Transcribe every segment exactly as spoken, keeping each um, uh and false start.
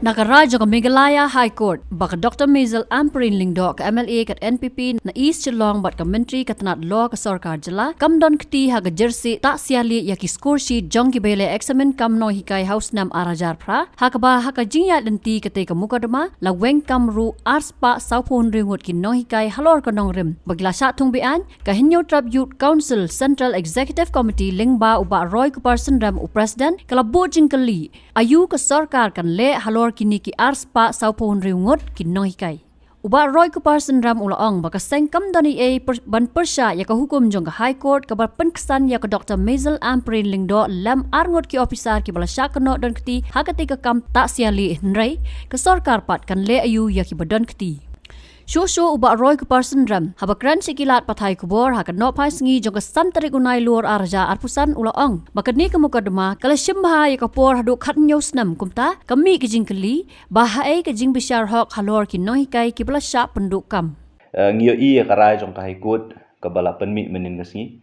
Na ka rai jong ka Meghalaya High Court, ba ka Doctor Maisel Ampareen Lyngdoh, ka M L A ka N P P na East Shillong bad ka Myntri ka tnat law ka sorkar jylla, kam don kti ha ka jersey tah sialih ïa ki score sheet jong ki ba ïaleh eksamin kam nonghikai ha u snem ar hajar phra, ha kaba ha ka jingïaid lynti katei ka mukotduma la weng kam ruh ar spah sawphew hynriew ngut ki nonghikai halor ka nongrim ba ki la shah thung beaiñ. Ka Hynñiewtrep Youth Council Central Executive Committee lyngba u Bah Roy Kupar Synrem u President ka la buh jingkylli, aïu ka sorkar kan leh halor kine ki ar spah sawphew hynriew ngut ki nonghikai. U Bah Roy Kupar Synrem u la ong ba ka seng kam don ei ei pyrsh-, ban pyrshah ïa ka hukum jong ka High Court kaba pynksan ïa ka Doctor Maisel Ampareen Lyngdoh lem ar ngut ki ophisar ki ba la shah kynnoh don kti ha katei ka kam tah sialih, hynrei ka sorkar pat kan leh aïu ïa ki ba don kti. Shuh shuh u Bah Roy Kupar Synrem haba kren sha ki lad pathai khubor ha ka nohphai sngi jong ka san tarik u Nailur ar hajar arphew san u la ong ba kane ka mukotduma ka la shim bha ïa ka por haduh khathynñiew snem, kumta ka mih ka jingkylli ba haei ka jingbishar hok halor ki nonghikai ki ba la shah pynduh kam. Eh, ngi ïohi ïa ka rai jong ka High Court kaba la pynmih mynhynnin ka sngi.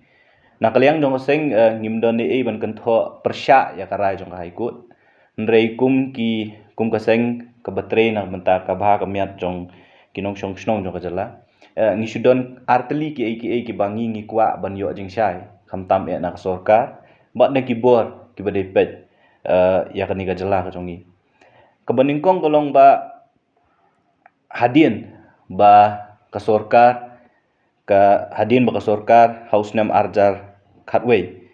Na ka liang jong ka seng, eh, ngim don ei ei ban kynthoh pyrshah ïa ka rai jong ka High Court. Hynrei kum ki, kum ka seng kaba trei na ka bynta ka bha ka miat jong ki nongshong shnong jong ka jylla, eh, ngi shu don ar tylli ki ei ki ei ki ba ngi ngi kwah ban ïoh jingshai, khamtam eh na ka sorkar bad na ki bor ki ba dei peit, eh, ïa kane ka jylla ka jong ngi. Kaba nyngkong ka long ba hadien ba ka sorkar, ka hadien ba ka sorkar ha u snem ar hajar khatwei,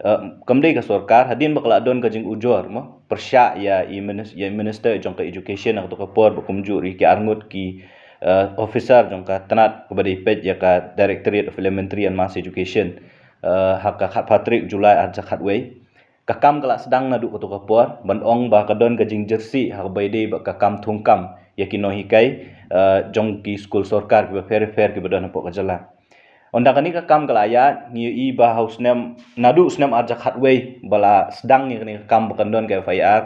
eh, kam dei ka sorkar, hadien ba ka la don ka jingujor mo pyrshah ïa i minis-, ïa i minister jong ka education ha kato ka por bad kumjuh ruh ïa ki ar ngut ki, eh, officer jong ka tnat kaba dei peit ïa ka Directorate of Elementary and Mass Education, eh, ha ka khatphra tarik July ar hajar khatwei. Ka kam ka la sdang naduh kato ka por, ban ong ba ka don ka jingjersey ha kaba ïadei bad ka kam thungkam ïa ki nonghikai, eh, jong ki skul sorkar ki bapher bapher ki ba don hapoh ka jylla. Ynda kane ka kam ka la ïaid, ngi ïohi ba ha u snem, naduh u snem ar hajar khatwei ba la sdang ïa kane ka kam ba kan don ka F I R,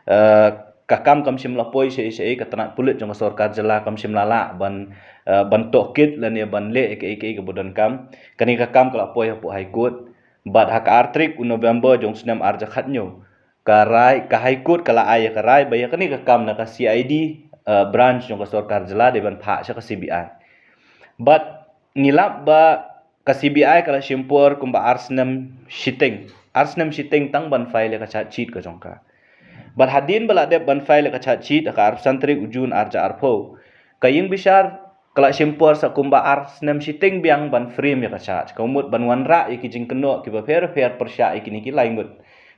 eh, ka kam kam shym la poi shaei shaei, ka tnat pulit jong ka sorkar jylla kam shym la lah ban, eh, ban tohkit lane ban leh ïa kaei kaei kaba donkam. Kane ka kam ka la poi hapoh High Court. Bad ha ka ar tarik u November jong u snem ar hajar khathynñiew, ka rai, ka High Court ka la ai ïa ka rai ba ïa kane ka kam na ka C I D, eh, branch jong ka sorkar jylla dei ban phah sha ka C B I. Bad ngi lap ba ka C B I ka la shim por kumba ar snem shiteng, ar snem shiteng tang ban file ïa ka charge sheet ka jong ka. Bad hadien ba la dep ban file ïa ka charge sheet ha ka arphew san tarik u June ar hajar arphew, ka ïingbishar ka la shim por sa kumba ar snem shiteng biang ban frame ïa ka charge, ka mut ban wanrah ïa ki jingkynnoh ki bapher bapher pyrshah ïa kine ki lai ngut,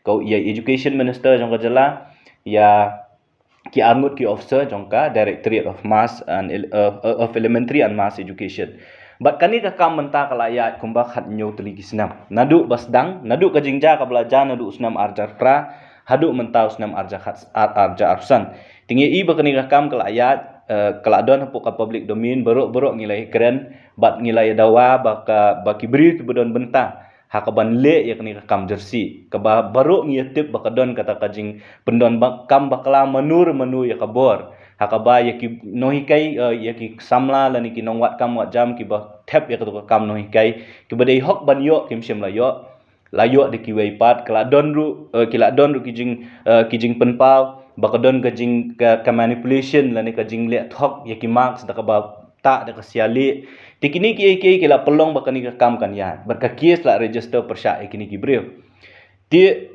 ka, ïa Education Minister jong ka jylla, ïa ki ar ngut ki officer jong ka Directorate of Mass and El-, uh, uh, of Elementary and Mass Education. Bad kane ka kam mynta ka la ïaid kumba khathynñiew tylli ki snem. Naduh ba sdang, naduh ka jingjia kaba la jia naduh u snem ar hajar phra haduh mynta u snem ar hajar khat, ar, ar hajar arphew san. Te ngi ïohi ba kane ka kam ka la ïaid, eh, ka la don hapoh ka public domain, baroh baroh ngi la ïa kren bad ngi la ïa dawa ba ka, ba ki briew ki ba don bynta ha kaban leh ïa kane ka kam jersey, kaba baroh ngi ïa tip ba ka don kata ka jingpyndon ba, kam bakla mano re mano ïa ka bor, ha kaba ïa ki nonghikai, eh, ïa ki samla lane ki nongwad kam wad jam ki ba thep ïa kato ka kam nonghikai, ki ba dei hok ban ïoh kim shym la ïoh, la ïoh da kiwei pat, ka la don ruh, eh, ki la don ruh ki jing, eh, ki jingpynpaw ba ka don ka jing, ka, ka manipulation lane ka jingleh thok ïa ki marks da kaba tah da ka sialih. Te kine kiei kiei ki la pynlong ba kane ka kam kan ïaid. Bad ka case la register pyrshah ïa kine ki briew. Te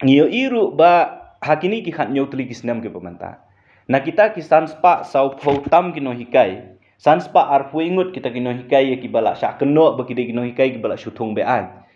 ngi ïohi ruh ba ha kine ki khathynñiew tylli ki snem ki ba mynta, na kita ki san spah sawphew tam ki nonghikai, san spah arphew ngut kita ki nonghikai ïa ki ba la shah kynnoh ba ki dei ki nonghikai ki ba la shu thung beaiñ.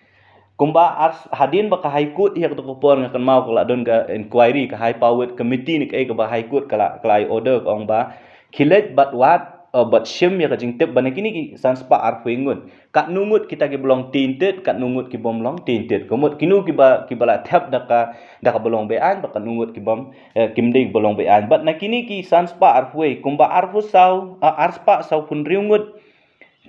Kumba ar, hadien ba ka High Court ïa kato ka por nga kynmaw ka la don ka inquiry, ka high powered committee ne kaei kaba High Court ka la, ka la ai order ka ong ba khie leit bad wad, eh, bad shim ïa ka jingtip ba na kine ki san spah arphew ngut, katno ngut kita ki ba long tainted, katno ngut ki bym long tainted. Ka mut kino ki ba, ki ba la thep da ka, da kaba long beaiñ, bad katno ngut ki bym, eh, kim dei ba long beaiñ. Bad na kine ki san spah arphew, kumba arphew saw, ah, ar spah sawphew hynriew ngut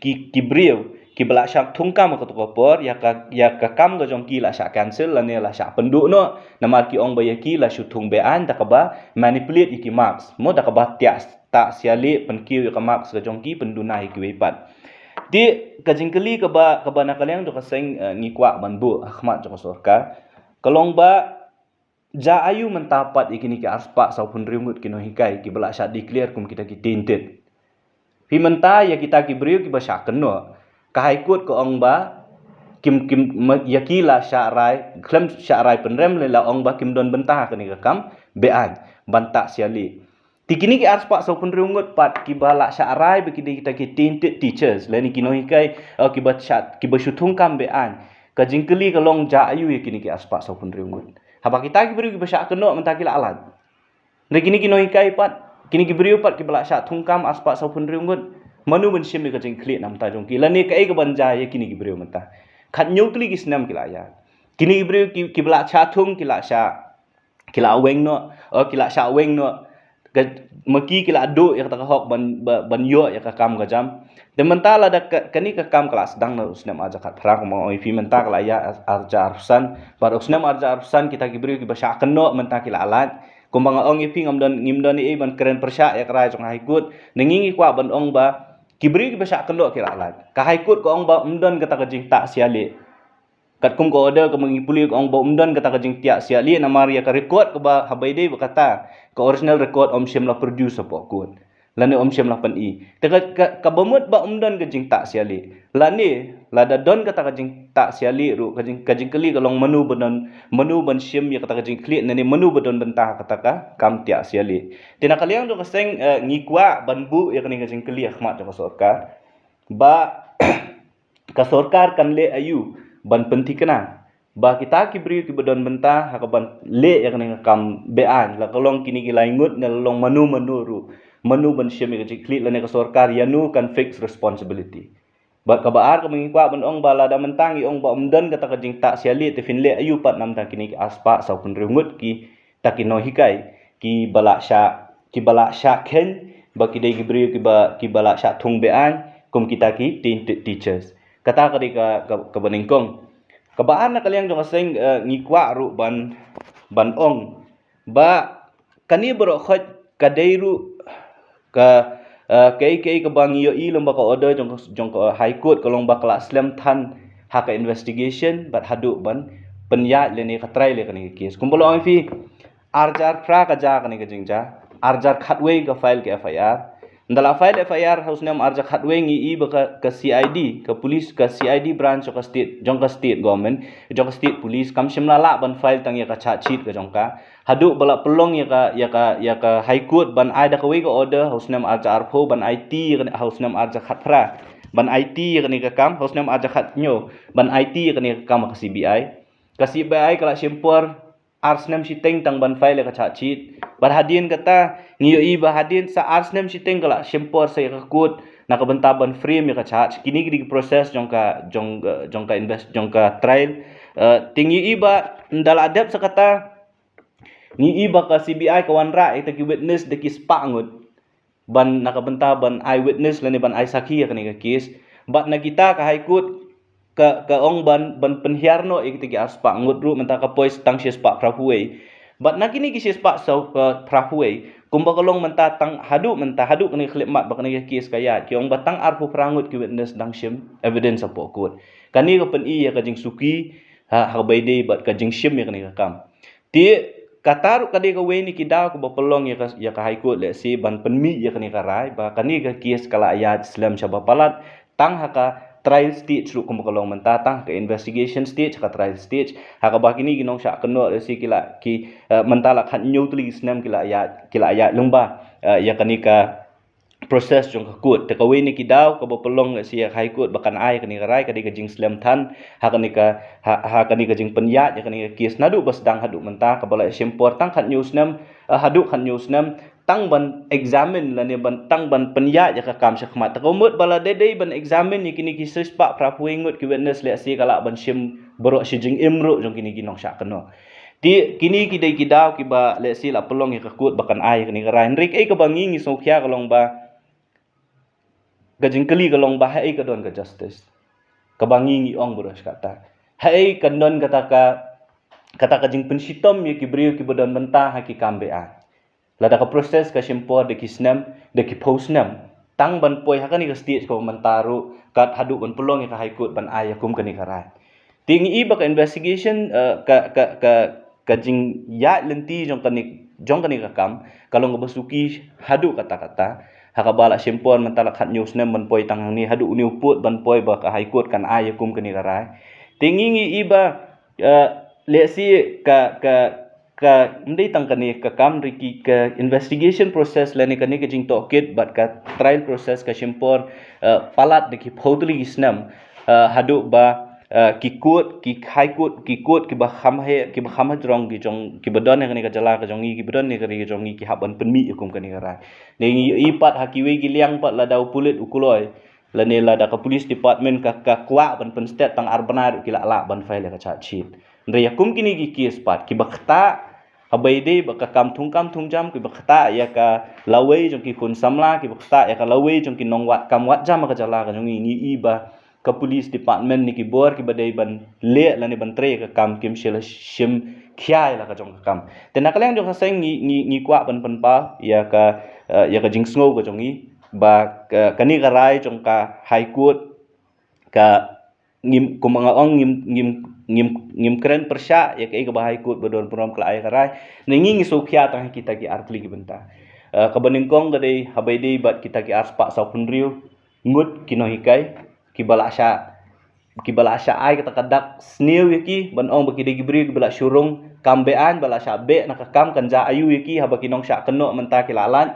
ki, ki briew ki ba la shah thungkam ha kato ka por, ïa ka, ïa ka kam ka jong ki la shah cancel lane la shah pynduh noh. Namar ki ong ba ïa ki la shu thung beaiñ da kaba manipulate ïa ki marks. Mo da kaba thiah tah sialih, pynkiew ïa ka marks ka jong ki, pynduna ïa kiwei pat. Te ka jingkylli kaba, kaba na ka liang jong ka seng, eh, ngi kwah ban buh ha khmat jong ka sorkar ka long ba Ja aïu mynta pat ïa kine ki arspah sawphew hynriew ngut ki nonghikai kiba la shah declare kum kita ki tainted? Phi mynta ïa kita ki briew kiba shah kynnoh, ka High Court ka ong ba kim, kim, ma-, ïa ki la shah rai, khlem shah rai pynrem lei la ong ba kim don bynta kane ka kam beaiñ ban tah sialieh. Te kine ki arspah sawphew hynriew ngut pat kiba la shah rai ba ki dei kita ki tainted teachers lane ki nonghikai, eh, kiba shah, kiba shu thung kam beaiñ. Ka jingkylli ka long, ja aïu ïa kine ki arspah sawphew hynriew ngut? Haba kita ki briew kiba shah kynnoh mynta ki la lait. Hynrei kine ki nonghikai pat, kine ki briew pat kiba la shah thung kam arspah sawphew hynriew ngut, mano ban shim ïa ka jingkhlieh na bynta jong ki lane kaei kaban jia ïa kine ki briew mynta? Khathynñiew tylli ki snem ki la ïaid. Kine ki briew ki, kiba la shah thung ki la shah, ki la weng noh, oh, ki la shah weng noh. Ka, ma ki ki la duh ïa kata ka hok ban, ba-, ban ïoh ïa ka kam ka jam. Te mynta lada ka, kane ka kam ka la sdang na u snem arhajar khatphra, kumba ong ïa phi mynta ka la ïaid ar-, arhajar arphew san, bad u snem arhajar arphew san kita ki briew kiba shah kynnoh mynta ki la lait. Kumba nga ong ïa phi, ngam don, ngim don ei ei ban kren pyrshah ïa ka rai jong ka High Court. Ngi ngi kwah ban ong ba ki briew kiba shah kynnoh ki la lait. Ka High Court ka ong ba ym don kata ka jingtah sialieh. Katkum ka order kaba ngi pule ka ong ba ym don kata ka jingtah sialieh namar ïa ka record kaba haba ïadei bad kata, ka original record ym shym la produce hapoh court lane ym shym la pyni. Te ka, ka, kaba mut ba ym don ka jingtah sialieh, lane lada don kata ka jingtah sialieh ruh, ka jing, ka jingkylli ka long mano ba don, mano ban shim ïa kata ka jingkhlieh, lane mano ba don bynta kata ka kam tah sialieh. Te na ka liang jong ka seng, eh, ngi kwah ban buh ïa kane ka jingkylli ha khmat jong ka sorkar ba ka sorkar kan leh aïu ban pynthikna ba kita ki briew kiba don bynta ha kaban leh ïa kane ka kam beaiñ, la ka long kine ki lai ngut ne la long mano mano ruh, mano ban shim ïa ka jingkhlieh lane ka sorkar ïano kan fix responsibility. Bad kaba ar kaba ngi kwah ban ong ba lada mynta ngi ong ba ym don kata ka jingtah sialieh, te phin leh aïu pat na bynta kine ki arspah sawphew hynriew ngut ki ta ki nonghikai kiba la shah, kiba la shah kheiñ ba ki dei ki briew kiba, kiba la shah thung beaiñ kum kita ki tainted teachers. Kata ka dei ka, ka, kaba nyngkong. Kaba ar na ka liang jong ka seng, eh, ngi kwah ruh ban, ban ong ba kane baroh khoit ka dei ruh ka, eh, kaei kaei kaba ngi ïohi lyngba ka order jong ka, jong ka High Court ka long ba ka la slem than ha ka investigation bad haduh ban pynïaid lane ka trial ïa kane ka case. Kumba la ong ïa phi, arhajar phra ka jia kane ka jingjia, arhajar khatwei ka file ka F I R. Ynda la file F I R ha u snem arhajar khatwei ngi i ba ka, ka C I D, ka police, ka C I D branch jong ka state, jong ka state government, jong ka state police, kam shym la lah ban file tang ïa ka charge sheet ka jong ka. Haduh ba la pynlong ïa ka, ïa ka, ïa ka High Court ban ai da kawei ka order ha u snem arhajar arphew ban aiti ïa kane, ha u snem arhajar khatphra ban aiti ïa kane ka kam, ha u snem arhajar khathynñiew ban aiti ïa kane ka kam ha ka C B I. Ka C B I ka la shim por ar snem shiteng tang ban file ïa ka charge sheet. Bad hadien kata ngi ïohi ba hadien sa ar snem shiteng ka la shim por sa ïa ka court na ka bynta ban frame ïa ka charge. Kine ki dei ki process jong ka, jong, jong ka invest, jong ka trial. Eh, te ngi ïohi ba ynda la dep sa kata ngi ïohi ba ka C B I ka wanrah ïa kita ki witness da ki spah ngut ban na ka bynta ban ai witness lane ban ai sakhi ïa kane ka case. Bad na kita ka High Court ka, ka ong ban, ban pynhiar noh ïa kita ki arspah ngut ruh, mynta ka poi tang shispah phraphew wei. Bad na kine ki shispah saw, eh, phraphew wei, kumba ka long mynta tang haduh mynta, haduh kane ka khyllipmat ba kane ka case ka ïaid, ki ong ba tang arphew phra ngut ki witness dang shim evidence hapoh court. Kane ka pyni ïa ka jingsuki ha, ha kaba ïadei bad ka jingshim ïa kane ka kam. Te kata ruh ka dei kawei na ki daw kaba pynlong ïa ka, ïa ka High Court lehse ban pynmih ïa kane ka rai ba kane ka case ka la ïaid slem shaba palat tang ha ka trial stage ruh kumba ka long mynta, tang ha ka investigation stage, ha ka trial stage, ha kaba kine ki nongshah kynnoh lehse ki la, ki, eh, mynta la khathynñiew tylli ki snem ki la ïaid, ki la ïaid lyngba, eh, ïa kane ka process jong ka court. Te kawei na ki daw kaba pynlong lehse ïa ka High Court ba kan ai kane ka rai ka dei ka jingslem than ha kane ka, ha, ha kane ka jingpynïaid ïa kane ka case naduh ba sdang haduh mynta, kaba la shim por tang khathynñiew snem, eh, haduh khathynñiew snem tang ban examine lane ban, tang ban pynïaid ïa ka kam shakhmat. Te ka mut ba la dei dei ban examine ïa kine ki shispah phraphew wei ngut ki witness lehse ka lah ban shim baroh shi jingim ruh jong kine ki nongshah kynnoh. Te kine ki dei ki daw kiba lehse la pynlong ïa ka court ba kan ai ïa kane ka rai. Hynrei kaei kaba ngi ngi sngewkhia ka long ba, ka jingkylli ka long ba haei ka don ka justice? Kaba ngi ngi ong baroh shi katta, haei ka don kata ka, kata ka jingpynshitom ïa ki briew kiba don bynta ha ki kam beaiñ? Lada ka process ka shim por da ki snem, da ki phew snem tang ban poi ha kane ka stage kaba mynta ruh, kat haduh ban pynlong ïa ka High Court ban ai ïa kum kane ka rai. Te ngi i ba ka investigation, eh, ka, ka, ka, ka jingïaid lynti jong kane, jong kane ka kam ka long kaba suki haduh katta katta. Ha kaba la shim por mynta la khathynñiew snem ban poi tang hangne, haduh une u pud ban poi ba ka High Court kan ai ïa kum kane ka rai. Te ngi ngi i ba, eh, lehse ka, ka, ka, ym dei tang kane ka kam, ruh ki ka investigation process lane kane ka jingtohkit bad ka trial process ka shim por, eh, palat da ki phew tylli ki snem, eh, haduh ba, eh, ki court, ki High Court, ki court kiba kham heh, kiba kham heh jrong ki jong, kiba don ha kane ka jylla ka jong ngi, kiba don ha kane ka jong ngi, ki hap ban pynmih ïa kum kane ka rai. Te ngi i pat ha kiwei ki liang pat, lada u pulit u kloi, lane lada ka police department ka, ka kwah ban pynstet tang ar bnai ruh ki lah lah ban file ïa ka charge sheet. Hynrei ïa kum kine ki case pat kiba ktah, haba ïadei bad ka kam thungkam thungjam, kiba ktah ïa ka lawei jong ki khun samla, kiba ktah ïa ka lawei jong ki nongwad kam wad jam ha ka jylla ka jong ngi, ngi i ba ka police department ne ki bor kiba dei ban leh lane ban trei ïa ka kam kim shym la shim khia ïa la ka jong ka kam. Te na ka liang jong ka seng ngi, ngi, ngi kwah ban pynpaw ïa ka, eh, ïa ka jingsngew ka jong ngi ba ka, kane ka rai jong ka High Court ka ngim, kumba nga ong, ngim, ngim, ngim, ngim kren pyrshah ïa kaei kaba High Court ba don burom ka la ai ka rai. Ne ngi ngi sngewkhia tang ha kita ki ar tylli ki bynta. Eh, kaba nyngkong ka dei haba ïadei bad kita ki arspah sawphew hynriew ngut ki nonghikai kiba la shah, kiba la shah ai kata ka dak sniew ïa ki ban ong ba ki dei ki briew kiba la shu rung kam be-aiñ, ba la shah beh na ka kam, kan jia aiu ïa ki haba ki nongshah kynnoh mynta ki la lait,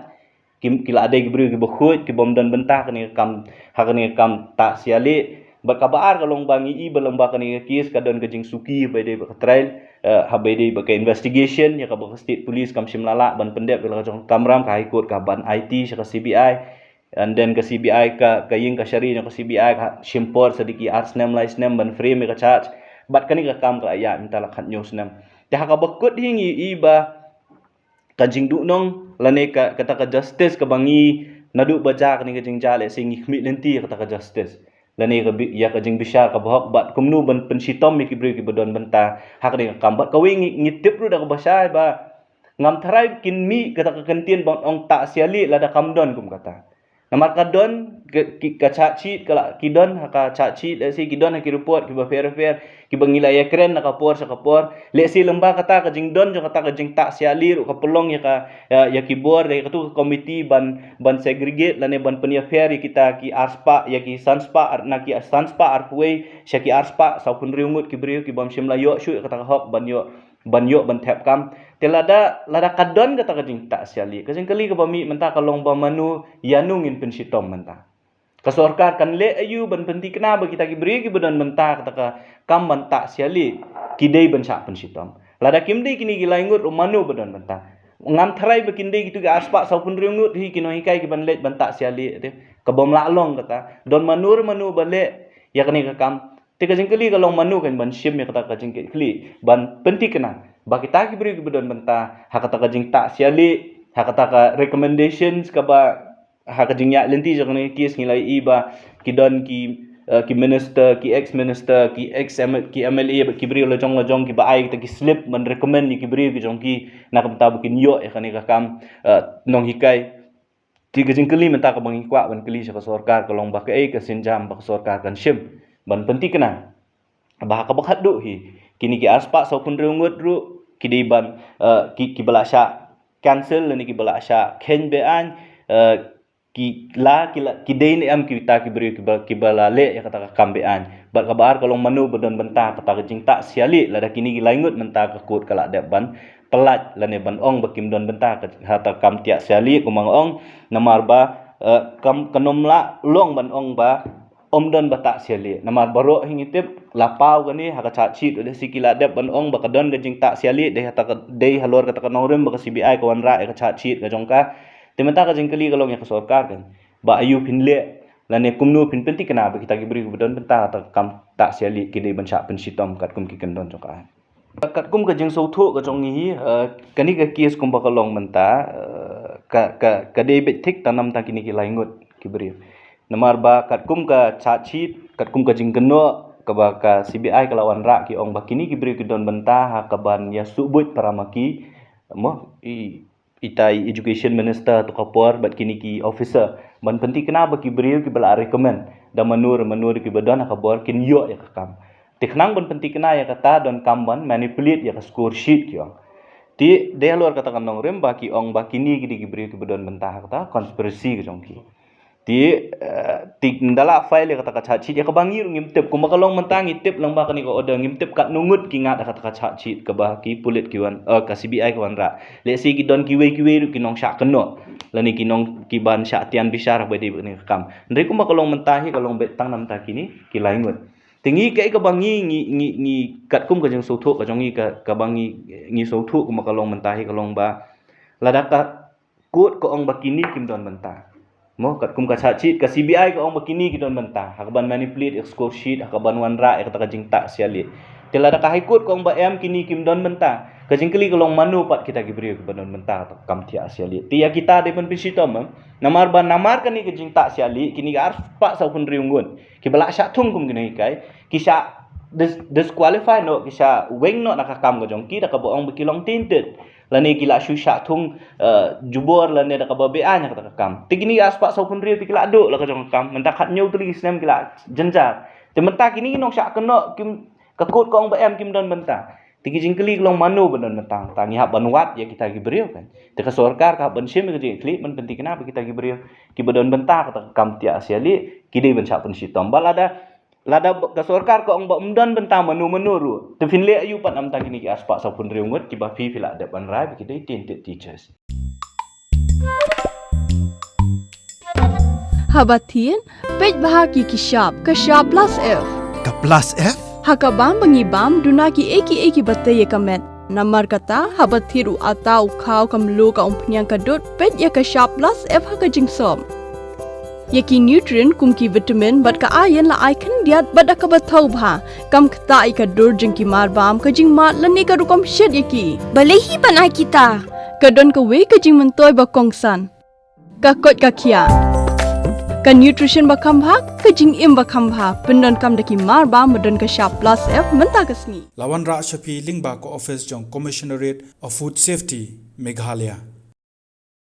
ki, ki la dei ki briew kiba khuid, kibym don bynta ha kane ka kam, ha kane ka kam tah sialieh. Bad kaba ar ka long ba ngi i ba lem bad kane ka case ka don ka jingsuki haba ïadei bad ka trial, eh, haba ïadei bad ka investigation, ïa kaba ka state police kam shym la lah ban pyndep ïa la ka jong ka kamram, ka High Court ka ban aiti sha ka C B I. And then ka C B I ka, ka ïing kashari jong ka C B I ka shim por sa da ki ar snem lai snem ban frame ïa ka charge. Bad kane ka kam ka la ïaid mynta la khathynñiew snem. Te ha kaba kut hi ngi i ba ka jingduhnong lane ka, kata ka justice kaba ngi, naduh ba jia kane ka jingjia lehse ngi khmih lynti ïa kata ka justice lane ka bi-, ïa ka jingbishar kaba hok bad kumno ban pynshitom ïa ki briew kiba don bynta ha kane ka kam. Bad kawei ngi, ngi tip ruh da kaba shai ba ngam tharai kin mih kata ka kyntien ban ong tah sialieh lada kam don kum kata. Namar ka don ka, ki, ka charge sheet ka la, ki don ha ka charge sheet, lehse ki don ha ki report kiba pher pher kiba ngi la ïakren na ka por sha ka por. Lehse lem bad kata ka jingdon jong kata ka jingtah sialieh ruh ka pynlong ïa ka, ïa, ïa ki bor, ïa katu ka committee ban, ban segregate lane ban pynïapher ïa kita ki arspah, ïa ki sanspah ar, na ki sanspah arphew wei sha ki arspah sawphew hynriew ngut ki briew kibym shym la ïoh shuh ïa kata ka hok ban ïoh, ban ïoh ban thep kam. Te lada, lada ka don kata ka jingtah sialieh, ka jingkylli kaba mih mynta ka long ba mano, ïano ngin pynshitom mynta? Ka sorkar kan leh aiu ban pynthikna ba kita ki briew kiba don bynta kata ka kam ban tah sialieh ki dei ban shah pynshitom? Lada kim dei kine ki lai ngut ruh mano ba don bynta? Ngam tharai ba kin dei kitu ki arspah sawphew hynriew ngut hi ki nonghikai kiban leit ban tah sialieh te. Kabym lah long kata. Don mano re mano ba leh ïa kane ka kam? Te ka jingkylli ka long mano kan ban shim ïa kata ka jingkylli ban pynthikna ba kita ki briew kiba don bynta ha kata ka jingtah sialieh, ha kata ka recommendations kaba ha ka jingïaid lynti jong kane ka case ngi la i ba ki don ki, eh, ki minister, ki ex minister, ki ex M-, ki M L A, ki briew la jong la jong kiba ai kita ki slip ban recommend ïa ki briew ki jong ki na ka bynta ba kin ïoh ïa kane ka kam, eh, nonghikai. Te ka jingkylli mynta kaba ngi kwah ban kylli sha ka sorkar ka long ba kaei ka sienjam ba ka sorkar kan shim ban pynthikna ba ha kaba khatduh hi kine ki arspah sawphew hynriew ngut ruh ki dei ban, eh, ki, kiba la shah cancel lane kiba la shah kheiñ be-aiñ, eh, ki la, ki la, ki dei ne em kita ki briew kiba, kiba la leh ïa kata ka kam be-aiñ? Bad kaba ar ka long mano ba don bynta kata ka jingtah sialieh lada kine ki lai ngut mynta ka court ka la dep ban pyllait lane ban ong ba kim don bynta ka, ha kata ka kam tah sialieh kumba nga ong, namar ba, eh, kam, kan ym lah long ban ong ba ym don ba tah sialieh. Namar baroh hi ngi tip la paw kane ha ka charge sheet, lehse ki la dep ban ong ba ka don ka jingtah sialieh dei ha kata ka, dei halor kata ka nongrim ba ka C B I ka wanrah ïa ka charge sheet ka jong ka. Te mynta ka jingkylli ka long ïa ka sorkar kan ba aiu phin leh lane kumno phin pynthikna ba kita ki briew kiba don bynta ha kata ka kam tah sialieh ki dei ban shah pynshitom katkum ki kyndon jong ka. Katkum ka jingsngewthuh ka jong ngi hi, eh, kane ka case kumba ka long mynta, eh, ka, ka, ka dei beit thik tang namar tang kine ki lai ngut ki briew. Namar ba katkum ka charge sheet, katkum ka jingkynnoh kaba ka C B I ka la wanrah, ki ong ba kine ki briew ki don bynta ha kaban ïa suhbuit para ma ki, mo, i, ita i education minister to ka por bad kine ki officer ban pynthikna ba ki briew kiba la recommend da mano re mano re kiba don ha ka bor kin ïoh ïa ka kam. Te khnang ban pynthikna ïa kata donkam ban manipulate ïa ka score sheet ki ong. Te dei halor kata ka nongrim ba ki ong ba kine ki dei ki briew kiba don bynta ha kata conspiracy ka jong ki. Te, eh, te ynda la file ïa kata ka charge sheet ïa kaba ngi ruh ngim tip, kumba ka long mynta ngi tip lang ba kane ka order, ngim tip katno ngut ki ngat ha kata ka charge sheet kaba ki pulit ki wan, eh, ka C B I ki wanrah. Lehse ki don kiwei kiwei ruh ki nongshah kynnoh lane ki nong, ki ban shah tian bishar haba dei bad kane ka kam. Hynrei kumba ka long mynta hi ka long beit tang namar kine ki lai ngut. Te ngi kaei kaba ngi, ngi, ngi, ngi katkum ka jingsngewthuh ka jong ngi, ka, kaba ngi, ngi sngewthuh kumba ka long mynta hi ka long ba lada ka court ka ong ba kine kim don bynta, mo, katkum ka charge sheet, ka C B I ka ong ba kine ki don bynta ha kaban manipulate ïa ka score sheet, ha kaban wanrah ïa kata ka jingtah sialieh. Te lada ka High Court ka ong ba em, kine kim don bynta, ka jingkylli ka long mano pat kita ki briew kiba don bynta ha kata ka kam thiah sialieh. Te ïa kita dei ban pynshitom, em. Namar ba namar kane ka jingtah sialieh, kine ki arspah sawphew hynriew ngut kiba la shah thung kum kine ki kai, ki shah dis-, disqualify noh, ki shah weng noh na ka kam ka jong ki da kaba ong ba ki long tainted lane ki la shu shah thung, eh, jubor lane da kaba beaiñ ha kata ka kam. Te kine ki arspah sawphew hynriew te ki la duh la ka jong ka kam, mynta khathynñiew tylli ki snem ki la jynjar. Te mynta kine ki nongshah kynnoh kim, ka court ka ong ba em, kim don bynta. Te ki jingkylli ka long mano ba don bynta. Te ngi hap ban wad ïa kita ki briew, kan. Te ka sorkar ka hap ban shim ïa ka jingkylli ban pynthikna ba kita ki briew kiba don bynta ha kata ka kam thiah sialieh ki dei ban shah pynshitom. Ba lada, lada ka sorkar ka ong ba ym don bynta mano mano ruh, te phin leh aïu pat namar kine ki arspah sawphew hynriew ngut kiba phi, phi la dep ban rai ba ki dei tainted teachers. Haba thied, peit bha ki, ki shap, ka shap plus F. Ka plus F? Ha ka bam ba ngi bam, duna kiei kiei kiba tei ïa ka met. Namar kata, haba thied u atta, u khaw, ka mluh, ka umphniang, ka dud, peit ïa ka shap plus F ha ka jingsop. Ïa ki nutrient kum ki vitamin bad ka iron la ai khyndiat bad da kaba thaw bha. Kam ktah ïa ka dur jong ki marbam, ka jingmad lane ka rukom shet ïa ki. Balei hi ban ai kita? Ka don kawei ka jingmyntoi ba kongsan. Ka koit ka khiah. Ka nutrition ba kham bha, ka jingim ba kham bha. Pyndonkam da ki marbam ba don ka shap plus F mynta ka sngi. La wanrah sha phi lyngba ka office jong Commissionerate of Food Safety, Meghalaya.